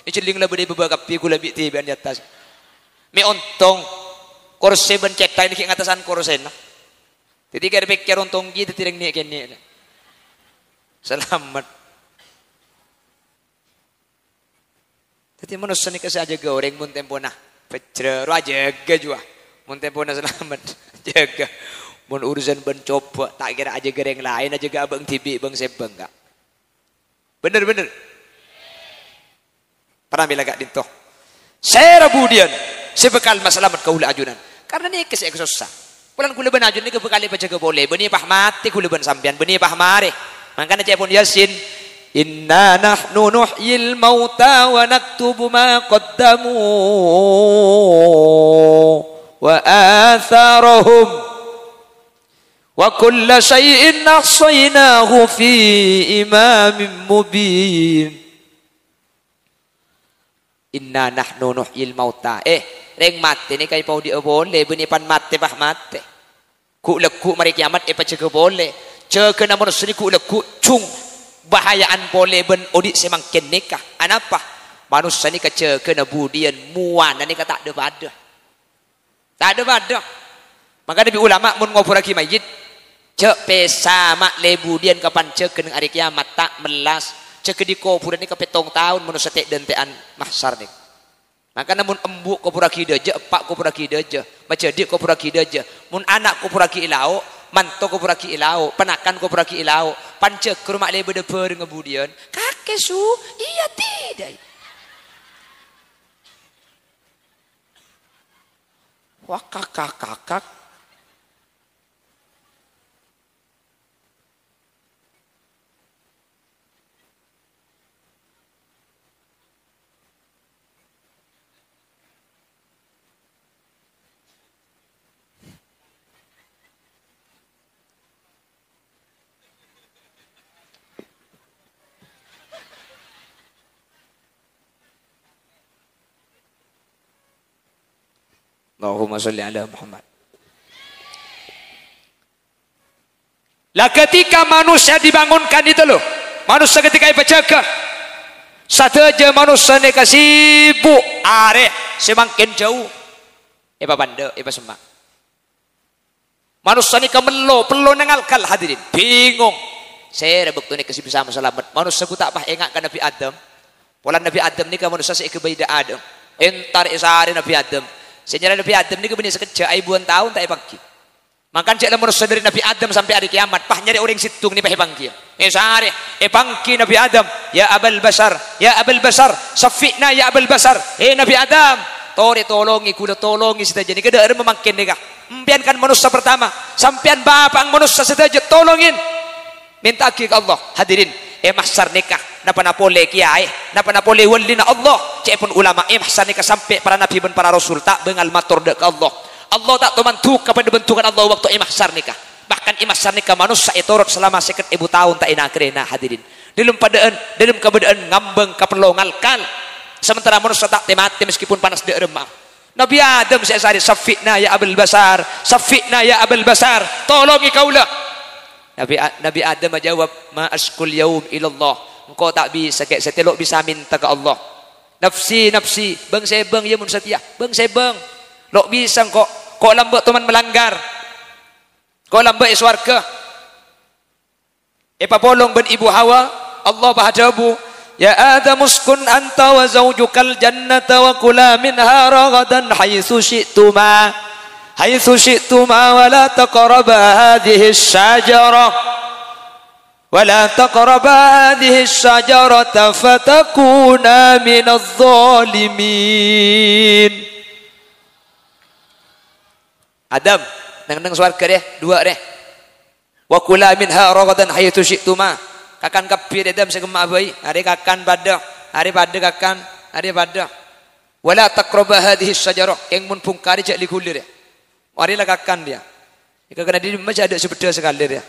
Èjhelling la bâdâ è bâbâ kabbhi kaulâ bi' dhibi'ân è attas. Mè' ontong. Korsè bân cèthak nèka ghi' ngatassan korsèna. Dhâddhi kèr-pèkkèr ontong ghi' dhâddhi rèng nè'-kènè'. Salamet. Dhâddhi manossa nèka sè ajâgâ orèng mon tempona bhâjrâ, rowa ajâgâ juwa. Mon tempona salamet, jâgâ. Mon urusan bân cobâ, ta' kèra ajâgâ rèng laèn, ajâgâ abâ' dhibi' bâng-sèbâng, Ka'. Bhender, bhender. Pramèla ka'dinto. Sèra budiyân sè bhâkal masalamet kaulâ ajunan? Karna nèka sè èkasossa. Polana kaulâ bân ajunan nèka bhâkal èpajâgâ polè. Bânnè pas matè kaulâ bân sampèyan. Bânnè pas marè. Mangkana ca'èpon Yasin, "Inna nahnu nuhyil mauta wa naktubu ma qaddamu wa atharahum. Wa kulla syai'in ahsaynahu fi imamin mubin." "Inna nahnu nuhyil mauta." Eh, rèng matè nèka èpaodi'â polè, bânnè pan matè, pas matè. Ghu'-lagghu' marè kèyamat èpajâgâ polè. Jâgâna manossa nèka ghu'-lagghu' jung bahaya'an polè bân odi' sè mangkèn nèka. Anapa? Manossa nèka jâgâna budiyân, mowana nèka ta' dhâ-padhâ. Ta' dhâ-padhâ. Mangkana bi' ulama mon ngobhurraghi mayyit, jhâ' pèsa ma' lè budiyân kapan jâgâ neng arè kèyamat, ta' mellas. Jâgâ è kobhurân nèka pèttong taon manossa tè'-dântè'an mahsyar nèka. Mangkana mon embu' kobhurraghi dâjâ, eppa' kobhurraghi dâjâ, majhâdhi' kobhurraghi dâjâ. Mon ana' kobhurraghi è lao', manto kobhurraghi è lao', panakan kobhurraghi è lao', pan jâgâ ro ma' lè bâdâ bhârengnga budiyân. Kakè su, iyâ tidak. Wah, kakak-kakak. Allahumma sholli ala Muhammad. Lah, ketika manusia dibangunkan itu, loh, manusia ketika èpajâgâ, sadhâjâ manusia nèka sibuk, arè sè mangkèn jâu èpapandhâ', èpasemma'. Manusia nèka mello, pello nangalkal, hadirin, bingung. Sèra bâkto nèka sè bisa masalamet? Manusia ghu ta' pas enga' ka Nabbhi Adam. Polana Nabbhi Adam nèka manusia sè èghâbây dâ' Adam. Entar èsarè Nabbhi Adam. Sè nyarè Nabbhi Adam nèka bânnè sakejjhâ' aèbuwân taon ta' èpangghi. Mangkana jhâ' la manossa dhâri Nabbhi Adam sampè' arè kèyamat, pas nyarè orèng sèttong nèka pas èpangghi. Èsarè, èpangghi Nabbhi Adam, "Ya Abal Bashar, ya Abal Bashar, syaffi'na ya Abal Bashar." "He Nabbhi Adam, torè tolongè ghulâ, tolongè sadhâjâ nèka dâ' remma mangkèn nèka. Empèyan kan manossa pertama, sampèyan bapa'na manossa sadhâjâ, tolongè." Mènta'aghi ka Allah. Hadirin, è mahsyar nèka, napa-napa polè kèyaè, napa-napa polè wâlina Allah, ca'èpon ulama, è mahsyar nèka sampè' para nabbhi bân para rasul ta' bângal mator dâ' ka Allah. Allah ta' toman duka padâ bân dukan Allah bâkto è mahsyar nèka. Bahkan è mahsyar nèka manossa ètorot salama sèket èbu taon ta' èna-karèna, hadirin. Dâlem padâ'ân, dâlem kabâdâ'ân ngambâng kapello ngalkal. Sementara manossa ta' tè-matè meskipun panas dâ' remma. Nabbhi Adam sè èsarè, "Syaffi'na ya Abal Bashar, syaffi'na ya Abal Bashar, tolongè kaulâ." Nabbhi A-, Nabbhi Adam ajâwâb, "Ma asykul yaum ilallah." Engko' ta' bisa, kè' satèya lo' bisa mènta ka Allah. "Nafsi, nafsi, bâng-sèbâng, yâ, mon satèya, bâng-sèbâng. Lo' bisa engko', ko' lambâ' toman malanggar. Ko' lambâ' è sowarghâ." Èpapolong bân Ibu Hawa, Allah pas adhâbu, "Ya Adam, uskun anta wa zaujukal jannata wa kula minha ragadan haitsu syi'tuma. Haitsu syi'tuma wa la taqraba hadhihi syajarah. Wa la taqraba hadhihi syajarata fatakuna minadh dhalimin." Adam, neng-enneng sowarghâ rè, duwâ' rè. "Wa kula minha ragadan haitsu syi'tuma." Kakan kabbhi rè, Adam, sè kemma'a bhâi. Arè kakan padâ, arè padâ kakan, arè padâ. "Wa la taqraba hadhihi syajarah." Kèng mon bhungka rè jhâ' li-ghuli rè. Arè la kakan rèya. Èkakan è dimma jhâ' adâ' sè beddhâ sakalè rèya.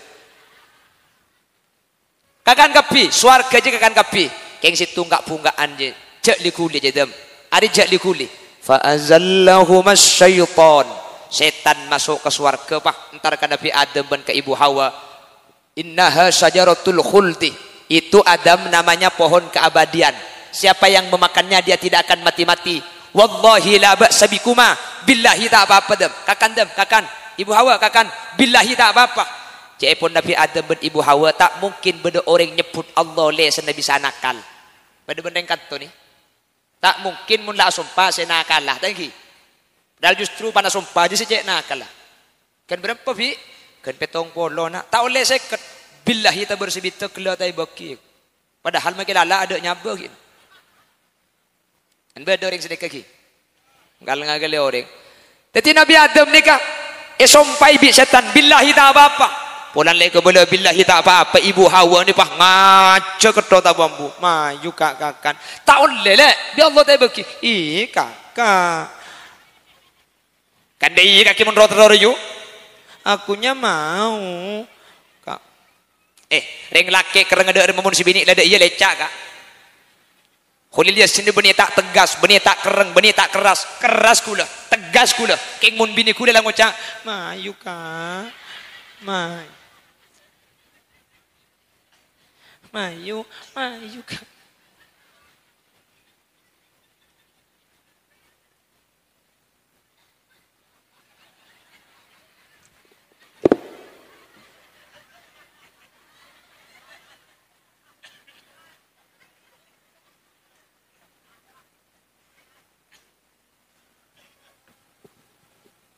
Kakan kabbhi, sowarghâ jiyâ kakan kabbhi. Kèng sèttong ka'-bhungka'an jiyâ. Jhâ' li-ghuli jiyâ, Adam. Arè jhâ' li-ghuli. Fa azallahumas syaitan. Sètan maso' ka sowarghâ, pas, entar ka Nabbhi Adam bân ka Ibu Hawa. "Innaha syajaratul khuldi." Itu, Adam, namanya pohon keabadian. Siapa yang memakannya, dia tidak akan mati-mati. "Wallahi la ba'sa bikuma." Billahi ta' apa-apa, Adam. Kakan, Adam, kakan. Ibu Hawa, kakan. Billahi ta' apa-apa. Ca'èpon Nabbhi Adam bân Ibu Hawa, ta' mungkin bâdâ orèng nyebbhut Allah lèsanna bisa nakal. Padâ bân rèng kanto nè. Ta' mungkin mon la asompa sè nakala, ta' ènggi? Padahal justru panasompa jiyâ sè cè' nakala. Ghân bârâmpa, Bi'? Ghân pèttong polo, na'. Ta' ollè sèket. Billahi ta' bârsibidhâ ghellâ' ta' èbâghi. Padahal makè lala adâ' nyabâ, ghi'. Kan bâdâ orèng sanèka, ghi. Nggal-ngagalè orèng. Dhâddhi Nabbhi Adam nèka èsompaè bi' sètan, "Billahi ta' apa-apa." Polana lè kabâlâ billahi ta' apa-apa, Ibu Hawa nè pas ngajhâk ketthok ta' bu-ambu. "Mayu, Ka', kakan." "Ta' ollè, Lè'. Bi' Allah ta' èbâghi." "Ih, Kaka'." "Kan dâ' iyâ kakè mon ro-terro, yu?" "Aku nya mau, Ka'." Eh, rèng lakè' kerrèng adâ' remma mon sè binè' la dâ' iyâ lèca', Ka'. Kholil Yasin bânnè ta' tegas, bânnè ta' kerrèng, bânnè ta' kerras. Kerras ghulâ, tegas ghulâ. Kèng mon binè ghulâ la ngoca', "Mayu, Ka'. May-, mayu, mayu, Ka'."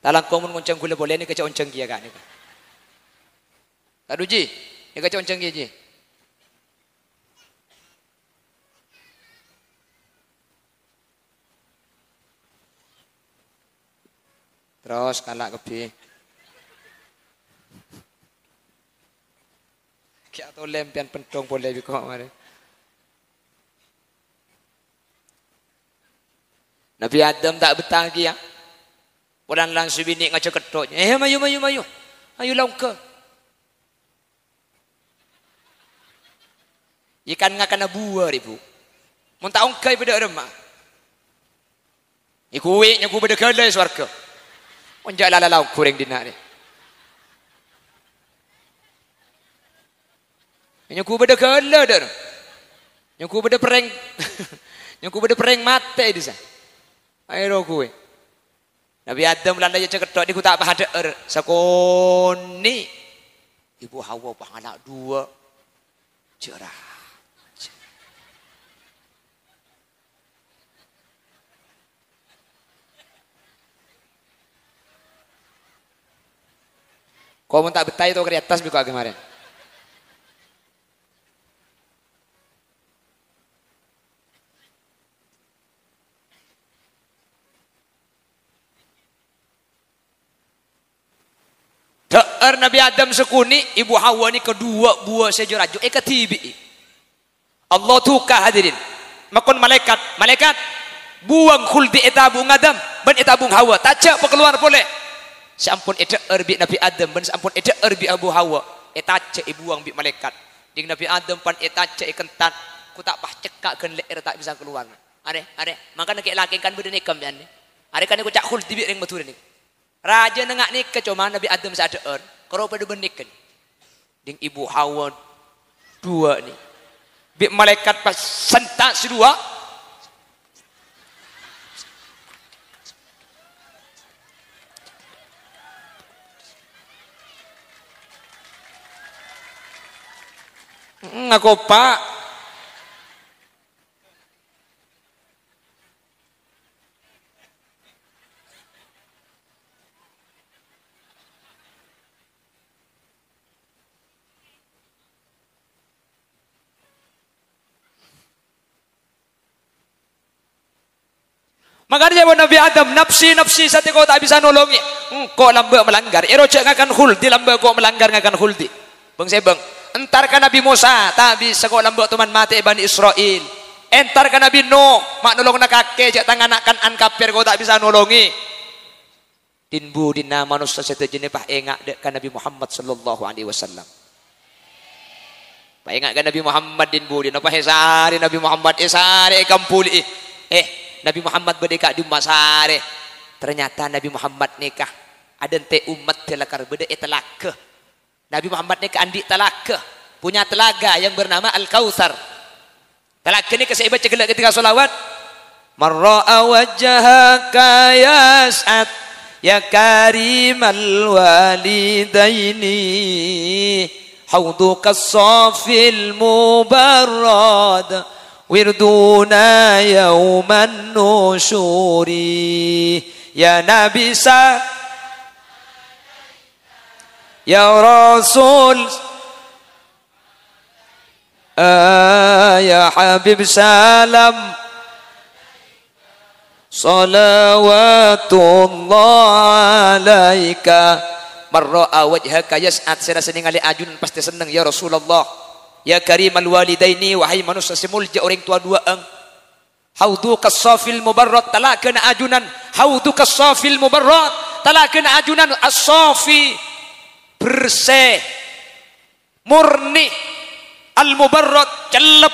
Ta' langkong mon ngonjhâng ghulâ polè nèka jhâ' onjhâng kèya, Ka', nèka. Ka'dhu, Ji. Nèka jhâ' onjhâng kèya, Ji. Terros kala' kabbhi. Kèya tolè empèyan pènthong polè bi' engko' marè. Nabbhi Adam ta' betta'aghi, yâ. Polana langsung binè' ngajhâk ketthok. "Eh, mayu, mayu, mayu. Ayu la ongghâ." Ikan ngakana buwâ, rè, Bu. Mon ta' ongghâ èpadâ' remma. Èghuwi' nyanggu bâdâ ghâlâ è sowarghâ. Mon jâ' la-, la-, laoghu rèng dinna' rè. Nyangghu bâdâ ghâlâ, dâ'. Nyangghu bâdâ perrèng. Nyangghu bâdâ perrèng matè è dissa. Aèro ghuwè. Nabbhi Adam la-, la-, jâ' cèkètto' dhi ghu ta' padâ'âr. Sakonè'. Ibu Hawa pangala' duwâ'. Jârâ. Ko' mon ta' bettah, tokar è attas bi' ko' aghâmarè. Dhâ'âr Nabbhi Adam sakonè', Ibu Hawa nèka duwâ' buwâ' sè jâ-rajâ èkadhibi'i. Allah duka, hadirin. Makon malaèkat, "Malaèkat, buwâng Khuldi è tabu'na Adam bân è tabu'na Hawa, ta' jâ' pakalowar polè." Sè ampon èdhâ'âr bi' Nabbhi Adam bân sè ampon èdhâ'âr bi' Ibu Hawa, ètajâ' èbuwâng bi' malaèkat. Ding Nabbhi Adam pan ètajâ' èkentat, ghu ta' pas cekka' ghân lè'èrra ta' bisa kalowar. Arè, arè, mangkana kè' lakè kan bâdâ nèka, mèyan. Arè kan èkoca' Khuldi bi' rèng Madhurâ nèka. Rajâna nga' nèka, coma Nabbhi Adam sè adhâ'âr, karo padâ bân nèka. Ding Ibu Hawa duwâ' nè. Bi' malaèkat pas senta' sè duwâ'. Ngakopa'. Mangkana ca'èpon Nabbhi Adam, "Nafsi, nafsi, satèya ko' ta' bisa nolongè. Engko' lambâ' malanggar. Èrojâ' ngakan Khuldi, lambâ' ko' malanggar ngakan Khuldi." Bâng-sèbâng. Entar ka Nabbhi Mosa, "Ta' bisa ko' lambâ' toman matè'è Bani Isra'il." Entar ka Nabbhi Nuh, "Ma' nolongana kakè, jâ' tang ana' Kan'an kapèr ko' ta' bisa nolongè." Din-budina manossa sadhâjâna pas enga' dâ' ka Nabbhi Muhammad sallallahu alaihi wasallam. Pas enga' ka Nabbhi Muhammad din-budina, pas èsarè Nabbhi Muhammad, èsarè èkambuli'i. Eh, Nabbhi Muhammad bâdâ è ka'dimma sarè. Ternyata Nabbhi Muhammad nèka adântè' ommaddhâ lakar bâdâ è talaga. Nabbhi Muhammad nèka andi' talaga, punya telaga yang bernama Al-Kautsar. Talaga nèka sè èbâca ghellâ' ketika shalawat. "Man ra'a wajhaka yas'ad, ya karimal walidaini. Haudhuka shafil mubarrad, wirduna yauman nusyuri." Ya Nabi sa-, Ya Rasul, ah, ya Habib, salam salawatullah alaika. Man ra'a wajhaka yas'ad, sè rassa nèngalè ajunan pastè senneng, ya Rasulullah. Ya karimal walidaini, wahai manossa sè molja orèng towa duwâ'ân. Haudhuka shafil mubarrad, talagana ajunan. Haudhuka shafil mubarrad, talagana ajunan. As-shafi, bersè, mornè. Al-mubarrad, cellep.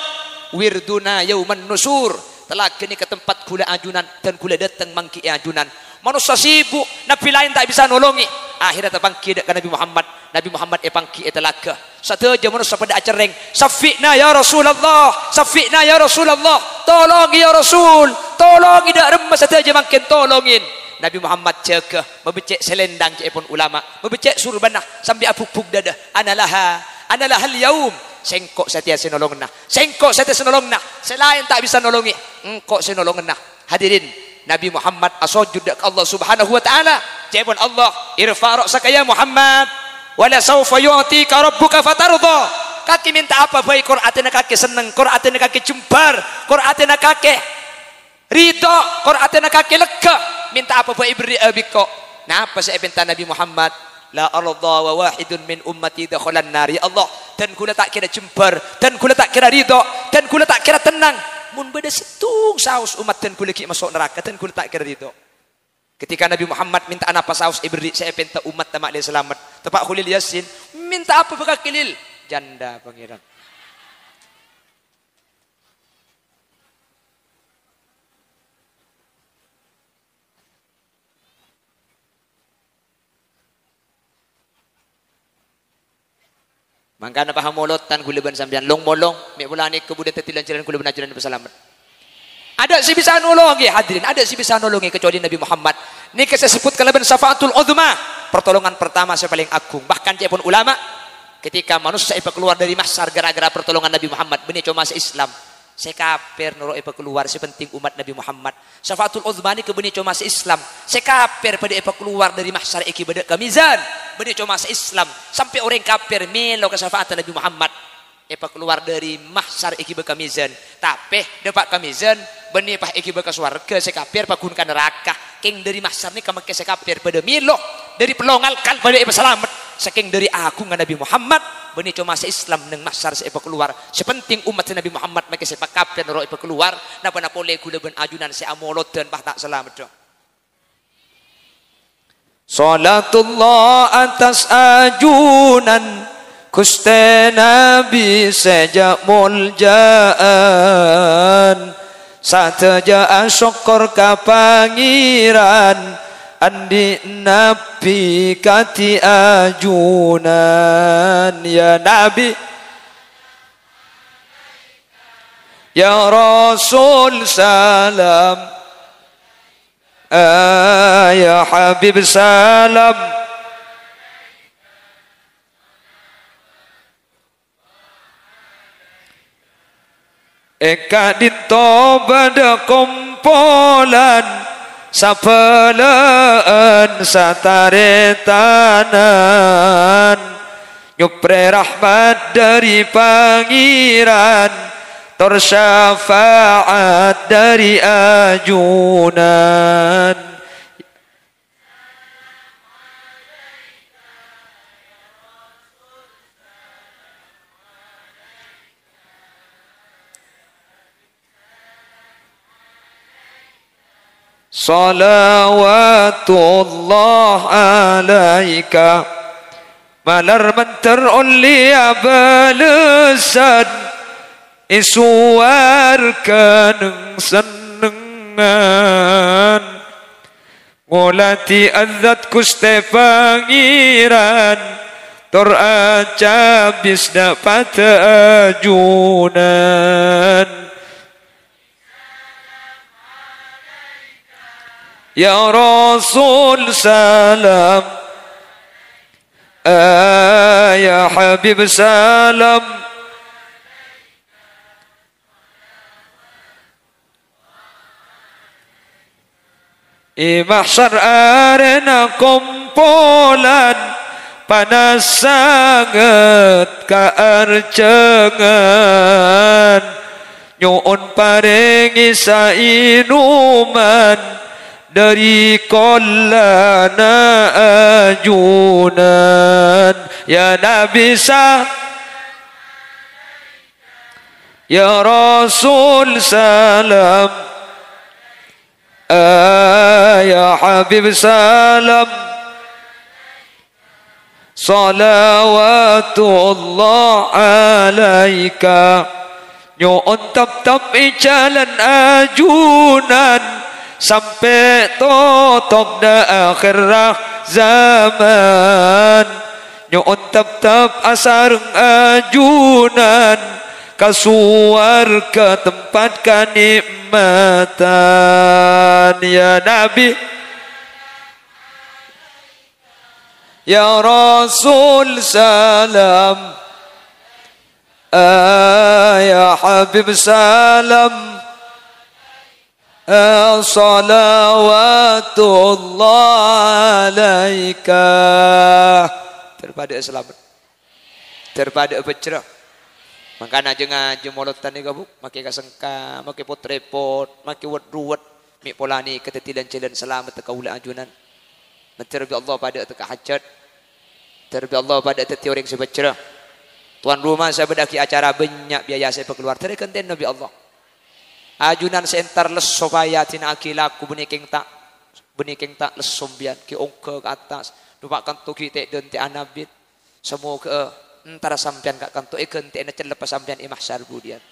Wirduna yauman nusyur, talagana ka tempat ghulâ ajunan, dân ghulâ dâteng mangghi'i ajunan. Manossa sibuk, nabbhi laèn ta' bisa nolongè. Akhèrra tapangghi dâ' ka Nabbhi Muhammad. Nabbhi Muhammad èpangghi è talaga. Sadhâjâ manossa padâ acerrèng, "Syaffi'na ya Rasulullah, syaffi'na ya Rasulullah, tolongè ya Rasul, tolongè dâ' remma sadhâjâ mangkèn, tolongè." Nabbhi Muhammad jâgâ, mabeccè' salendang ca'èpon ulama, mabeccè' surbanna, sambi abugbug dâdâ, "Ana laha, ana lahal yaum, sèngko' satèya sè nolongnga, sèngko' satèya sè nolongnga, sè laèn ta' bisa nolongè, engko' sè nolongnga." Hadirin, Nabbhi Muhammad asojud dâ' ka Allah Subhanahu wa Ta'ala. Ca'èpon Allah, "Irfa' ra'saka ya Muhammad, wa la sawfa yu'tika rabbuka fatardha." Kakè mènta apa bhâi kor atèna kakè senneng, kor atèna kakè jembhâr, kor atèna kakè ridho, kor atèna kakè lega? Mènta apa bhâi èberri'â bi' engko'? Napa sè èpènta Nabbhi Muhammad? "La ardha wa wahidun min ummati dakhalan nar." Ya Allah, dân ghulâ ta' kèra jembhâr, dân ghulâ ta' kèra ridho, dân ghulâ ta' kèra tennang. Mon bâdâ sèttong saos ommat dân ghulâ ghi' maso' naraka, dân ghulâ ta' kèra ridho. Ketika Nabbhi Muhammad mènta anapa saos èberri', sè èpènta ommatta ma' lè salamet. Teppa' Kholil Yasin, "Mènta apa bhâi kakè, Lil?" Janda, Pangèran. Mangkana paham molodhân kaulâ bân sampèyan, long-molong, mè' polana kabudhân dhâddhi lan-jhâlân kaulâ bân ajunan èpasalamet. Adâ' sè bisa nolongè, hadirin, adâ' sè bisa nolongè kacuali Nabi Muhammad. Nèka sè èsebbhut kalabân syafaatul uzma, pertolongan pertama sè palèng agung. Bahkan ca'èpon ulama, ketika manossa èpakalowar dâri mahsyar gara-gara pertolongan Nabi Muhammad, bânnè coma sè Islam. Sè kafir noro' èpakalowar, sè penting umat Nabi Muhammad. Syafaatul uzma nèka bânnè coma sè Islam. Sè kafir padâ èpakalowar dâri mahsyar èghibâ dâ' ka mizan, bânnè coma sè Islam. Sampè' orèng kafir mèlo ka syafaat Nabi Muhammad. Èpakalowar dâri mahsyar èghibâ ka mizan. Tapè, dâpa' ka mizan, bânnè pas èghibâ ka sowarghâ, sè kafir paghun ka naraka. Kèng dâri mahsyar nèka makè sè kafir padâ mèlo, dâri pello ngalkal padâ èpasalamet. Sakèng dâri aghungnga Nabi Muhammad, bânnè coma sè Islam neng mahsyar sè èpakalowar. Sè penting umat Nabi Muhammad makè sè pa-, kafir noro' èpakalowar, napa-napa polè kaulâ bân ajunan sè amolodhân pas ta' salamet, do. Shalatullah atas ajunan Ghustè Nabi sè jâ' molja'an. Sadhâjâ asokkor ka Pangèran, andi' Nabi kadhi ajunan. Ya Nabi, ya Rasul, salam. Ah, ya Habib, salam. È ka'dinto bâdâ kompolan sabâlâ'ân sataretanan, nyoprè rahmat dâri Pangèran, tor syafaat dâri ajunan. Shalawatullah alaika. Malar mandhâr ollè abâlessan è sowarghâ neng-sennengngan. Ngolatè Adzat Ghustè Pangèran, tor acabis dâ' padâ ajunan. Ya Rasul, salam. Ah, ya Habib, salam. È mahsyar arèna kompolan, panas sanget kaarjhângan. Nyo'on parèngè saènoman dâri kollana ajunan. Ya Nabi sa-, ya Rasul, salam. Ah, ya Habib, salam. Shalawatullah alaika. Nyo'on teptep è jhâlân ajunan, sampè' totop dâ' akhèrra zaman. Nyo'on teptep asareng ajunan, ka sowarghâ tempat kanè'matan. Ya Nabi, ya Rasul, salam. Ah, ya Habib, salam. Ah, shalawatullah alaika. Dâr padâ salamet. Dâr padâ bhâjjhrâ. Mangkana jhâ-ngajhâ molodhân nèka, Bu, makè kasengka, makè pot-rèpot, makè wet-ruwet. Mè' polana kadhâddhi lan-jhâlân salamet kaulâ ajunan. Mandhâr bi' Allah padâ tekka hajat. Mandhâr bi' Allah padâ dhâddhi orèng sè bhâjjhrâ. Tuan rumah sè abâdhâ'aghi acara bânnya' biaya sè èpakalowar, dâr èghântèna bi' Allah. Ajunan sè entar lesso paya dina'aghi lako bânnè kèng ta', bânnè kèng ta' lesso sampèyan, ghi' ongghâ ka attas, dâpa' kanto ghi' tè'-dântè'an abit. Samoghâ'â entar sampèyan ka kanto èghântèna cellebbhâ sampèyan è mahsyar budiyân.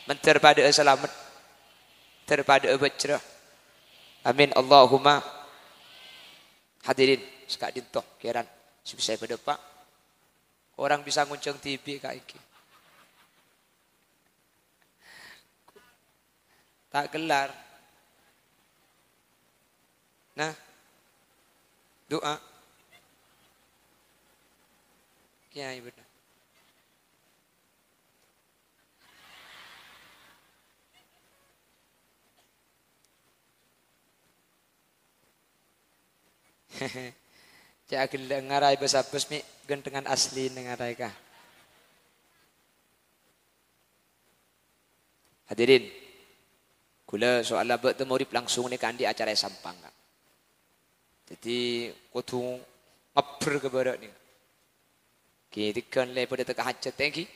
Mandhâr padâ'â salamet. Mandhâr padâ'â bhâjjhrâ. Amin, Allahumma. Hadirin, saka'dinto, kèran sè bisa èpadâpa'. Orang bisa ngonjhâng dhibi' ka' èngghi. Ta' kellar. Nah. Du'a. Kèyaè bhender. Cè' aghellâ' ngaraè bâs-abâs mè' ghântèngan asli ngaraè ka. Hadirin, ghulâ soalla bâ'na morib langsung nèka andi' acara è Sampang, Ka'. Dhâddhi kodhu ngabbher ka bârâ' nèka. Ghi' tèghân lè padâ teka hajat, èngghi.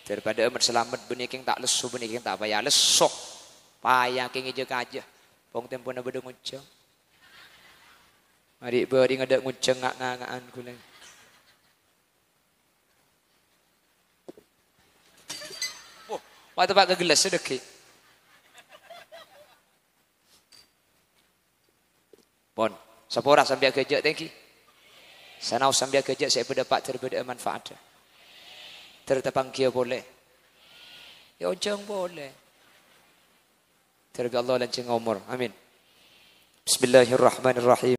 Dâripadâ amat salamet bânnè kèng ta' lesso, bânnè kèng ta' paya lesso. Paya kèng èjâ-kajâ. Pong tempona bâdâ ngonjhâng. Marè bâri' ngadâ' ngonjhâng nga'-nganga'an ghulâ. Wah, wa' teppa' ka gellâs, sè dhâggi'. Pon, sapora sambi aghâjâ' tèngghi. Sanaos sambi aghâjâ' sè èpadâpa' dâr bâdâ'â manfaatta. Dâr tapanggiyâ polè. Èonjhâng polè. Dâr bi' Allah lanjhâng omor. Amin. Bismillahirrahmanirrahim.